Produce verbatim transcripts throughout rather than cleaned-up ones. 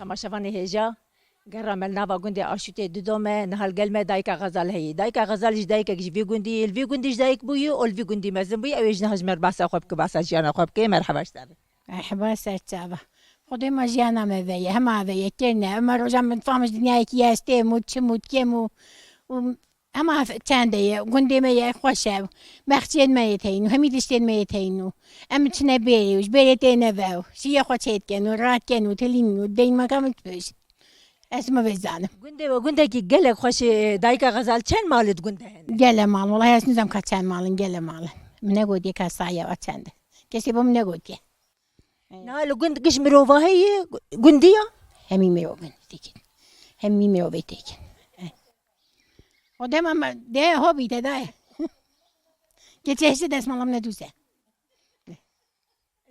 Temaşevanê hêja, gera me li nava gundê Aşûtê dido me, niha li gel me dayika Xezal heye. Dayika Xezal jî dayikek ji vî gundî ye, li vî gundî ji dayik bûye û li vî gundî mezin bûye. Ew ê ji niha ji me re behsa xwe bike, behsa jiyana xwe bike. Merheba ji te re. Merheba, ser çava. Xwedê me jiyana me veye, hema veye, kêne. Ema roja min fam ji dinyayekî ye, ez têm û çim û kêm û, û Ema çende ye, gundê me ye, xweş e. Bexçiyên me yê teyn û hemî tiştên me yê teyn û em çine bêrê û ji bêrê têne ve û şiyê xwe çêdikin û radikin û tilîn û deyn me ka min dibêjin. Ez me vê zanim. Gundê we gundekî gelek xweş e, dayika Xezal, çend mal di gundê hene? Gele mal, welahi ez nizam ka çend malin, gele malin. Min negotiye ka saye ve çend e. Kesê bo min negotiye. Niha li gund giş mirova heye, gundî ya? Hemî mirov in têkin. Hemî mirovê têkin. Eh. O dema me, de hobî te daye. Geçê hişê destmalam ne dûse.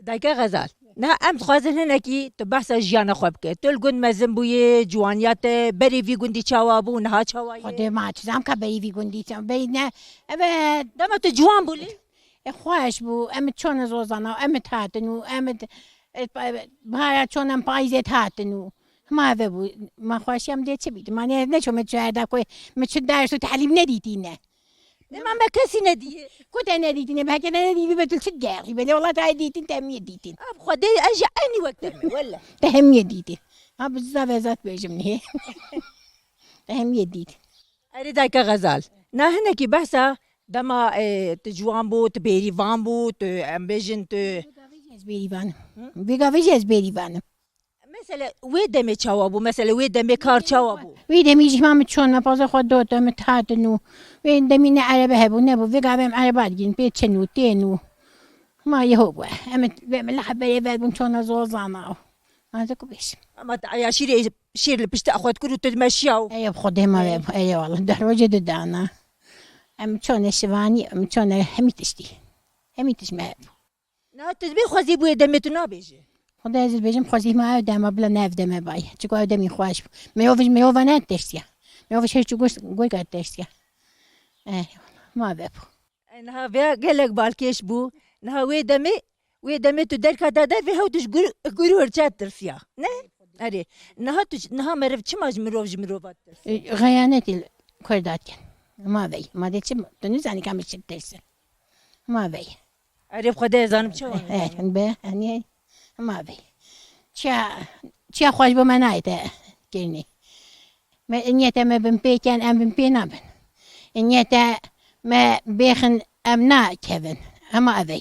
Dayika Xezal. Niha em dixwazin hinekî tu behsa jiyana xwe bike. Tu li gund mezin bûyê, ciwaniya te berê vî gundî çawa bû, niha çawa ye? Xwedê ma çi zam ka berî vî gundî çawa, berî ne, evet. Dema tu ciwan bû lê? E, xweş bû, em çona zozana, em hatin û em, e, pa-, bahara çona em payîzê hatin û hema ve bû. Ma xweşiya min dê çi bît? Ma ne, ne ço min çi erda ku min çi ders û telîm nedîtîne. Dema me kesî nedîye. Ku te nedîtîne, belkî te nedîtî, be tu çi gerî? Belê wela te dîtin, te hemiyê dîtin. Ab Xwedê, ez jî eynî wek te me, wele. Te hemiyê dîtin. Ha, bi zaf ez zat bêjim nê. Te hemiyê dîtin. Erê dayika Xezal. Na hinekî behsa dema, e, tu ciwan bû, tu bêrîvan bû, tu em bêjin tu. Vê gavê jî ez bêrîvan im. Hı? Vê gavê jî ez bêrîvan im. Mesele wê demê çawa bû? Mesele wê demê kar çawa bû? Wê demê jî hema min çon me paza xwe dot, em hatin û wê demî ne erebe hebû, nebû. Vê gavê em ereba digîn, pê çin û tên û. Ma yeho bû. Em vê min li heberê ver bûn çona zozana û. Ma ez ku bêjim. Ama te eya şîrê, şîr li pişta xwe dikir û tu dimeşiya û. Ey Xwedê ma ve, ey wala. Deh rojê didana. Em çone şivanî, em çone hemî tiştî. Hemî tişt me hebû. Na tu dibê xwezî bûyê demê tu nabêjî. Xwedê ez dibêjim xwezî ma ew dema bila ne ev deme bay. Çiko ew demî xweş bû. Mirov ji mirova ne tersiya. Mirov ji her çi goşt goyka tersiya. Eh, ma ve bû. E, niha vêya gelek balkêş bû. Niha wê demê, wê demê tu derkata dervê hew tu ji gur-, gurûr çet tirsiya. Ne? Erê. Niha tu, niha meriv çima ji mirov ji mirova tirsiya? E, xeyanetê Kurda dikin. Ma vey. Ma de çi, tu nizanî ka min çi tirsin. Ma vey. Erê Xwedê ez zanim çawa. Eh, be, hani, ma vey. Çiya, çiya xweş bo me nayê te kirinê. Me, niyete me bin pê ken, em bin pê nabin. Niyete me bêxin, em nakevin. Hema ev e.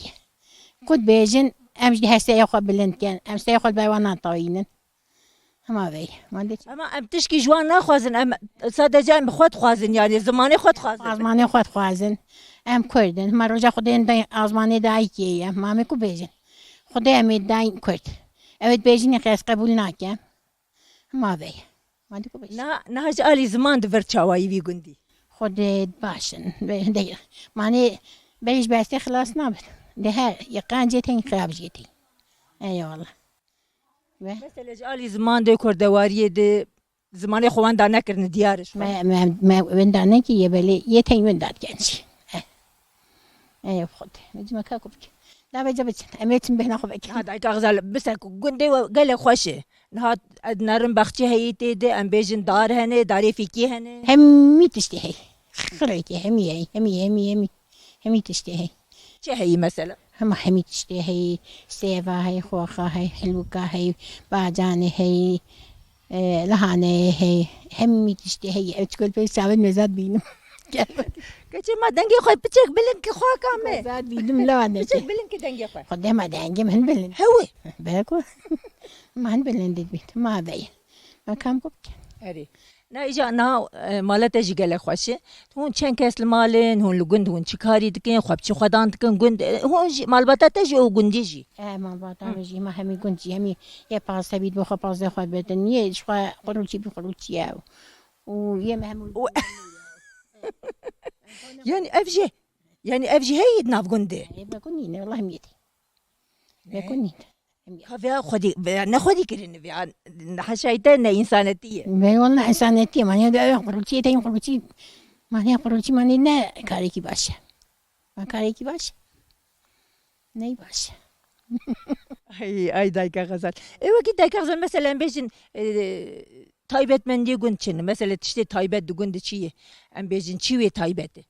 Ku dibêjin, em jî her seyê xwe bilind ken. Em seyê xwe li ber wan natawînin. Hema vey. Wan dê çi? Ama em tişkî ji wan naxwazin. Em sadece em xwe dixwazin, yani zimanê xwe dixwazin. Azmanê xwe dixwazin. Em Kurd in. Hema roja Xwedê de azmanê dayikê ye. Hema em ê ku bêjin. Xwedê em ê dayîn Kurd. Ew ê dibêjin, qe ez qebûl nakem. Hema vey. Ma dê ku bêjin. Na, niha ji alî ziman di vir çawayî vî gundî? Xwedê baş in. Be-, de, manê berî ji bestê xilas nabin. De her, yê qencê tên, xirab jê tên. Eyvallah. Ve? Mesela ji alî ziman de kurdewariyê de zimanê xwe wenda nekirine diyar e ji xwe. Me, me, me wenda nekiriye, belê yê tên wenda dikin jî. Eh. Ey Xwedê, me cima ka ku bike. Da bêje biçin. Em ê çin bêhna xwe vekin. Ha, dayika Xezal, biser ku gundê we gelek xweş e. Niha ez nerim baxçe heyî tê de, em bêjin dar hene, darê fîkî hene. Hemî tiştê hey. Xirêkê hemî hey, hemî, hemî, hemî. Hemî tiştê hey. Çi heyî mesela? Hema hemî tiştê hey, sêva hey, xoxa hey, hilwika hey, bacanê hey, e, lihaneyê hey, hemî tiştê hey. Ev çikol pê çavên me zad bînim. Gel bak. Keçê ma dengê xwe piçek bilind ki xaka me. Zad bînim, lewa ne. Piçek bilind ki dengê xwe. Xwedê ma dengê min bilind. Hewe. Beko. Ma hin bilind dibît. Ma veye. Me kam ku bike. Erê. Na îja niha, e, mala te jî gelek xweş e. Hûn çend kes li mal in? Hûn li gund hûn çi karî dikin? Xwe bi çi xwedan dikin? Gund, e, hûn jî, malbata te jî û gundî jî? E, malbata me jî, me hemî gund jî, hemî yê pazdeh bît, bo xwe pazdeh xwe bidin. Yê ji xwe qurûçî bi qurûçî ye. Û yê me hemû. Û, yani ev jî, yani ev jî heyî di nav gundê? Ê, me gund nîne, wela hemî yê tê. Me gund nîne. Ka vêya xwedî, vêya ne xwedî kirin, vêya ne heşayî te, ne însanetî ye. Vê wela însanetî ye, mane de qurulçî ye, te qurulçî, mane qurulçî, mane ne karekî baş e. Ma karekî baş e. Ney baş e. Ay, ay dayka Xezal. E, wekî dayka Xezal, mesela em bêjin, e, taybetmendiyê gund çi ne? Mesela tiştê taybet di gund de çi ye? Em bêjin çi wê taybet e?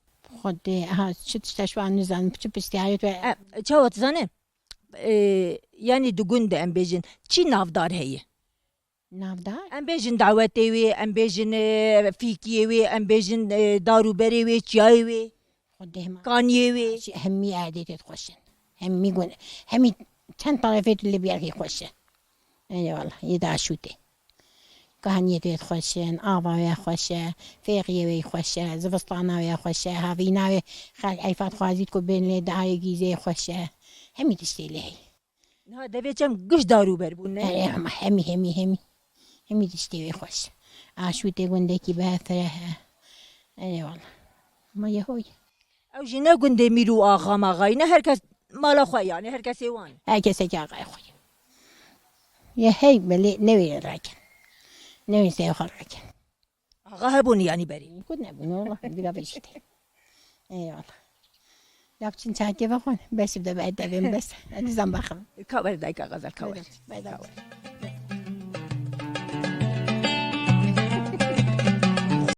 Xwedê, ha, çi tişta ji wan nizanim, çi pirsiyarê tu. E, çawa tu zanî? E, yanî di gund de em bêjin çi navdar heye? Navdar? Em bêjin dawetê wê, em bêjin, e, fîkiyê wê, em bêjin, e, dar û berê wê, çiyayê wê, Xwedê hema. Kaniyê wê. Hemî erdê tê xweş in. Hemî gun, hemî çend tarafê tu li bîyarkî xweş e. Eyvallah, yê daşûtê. Kahaniyê tê xweş in, ava wê xweş e, fêqiyê wê xweş e, zivistana wê xweş e, havîna wê xelk eyfat xwazît ku bên lê dahayê gîzê xweş e. Hemî tiştê lê heye. Niha devê çem giş dar û ber bûn, ne? Erê, hema hemî, hemî, hemî. Hemî tiştê wê xweş. Aşûtê gundekî be fireh e. Erê wala. Ma ye hoy. Ew jî ne gundê mîr û axa maxayî, ne her kes mala xwe, yanî her kesê wan. Her kesekî axayê xwe. Ye hey belê newê reken. Newê sey xwe reken. Axa hebûn yanî berî. Ku nebûn, wala, diga vê jî tê. Eyvallah. Ya biçin çayekê vexwin, bes de be devên bes. Hadi zan baxin. Ka wer dayka Xezal, ka wer. Bes, bes.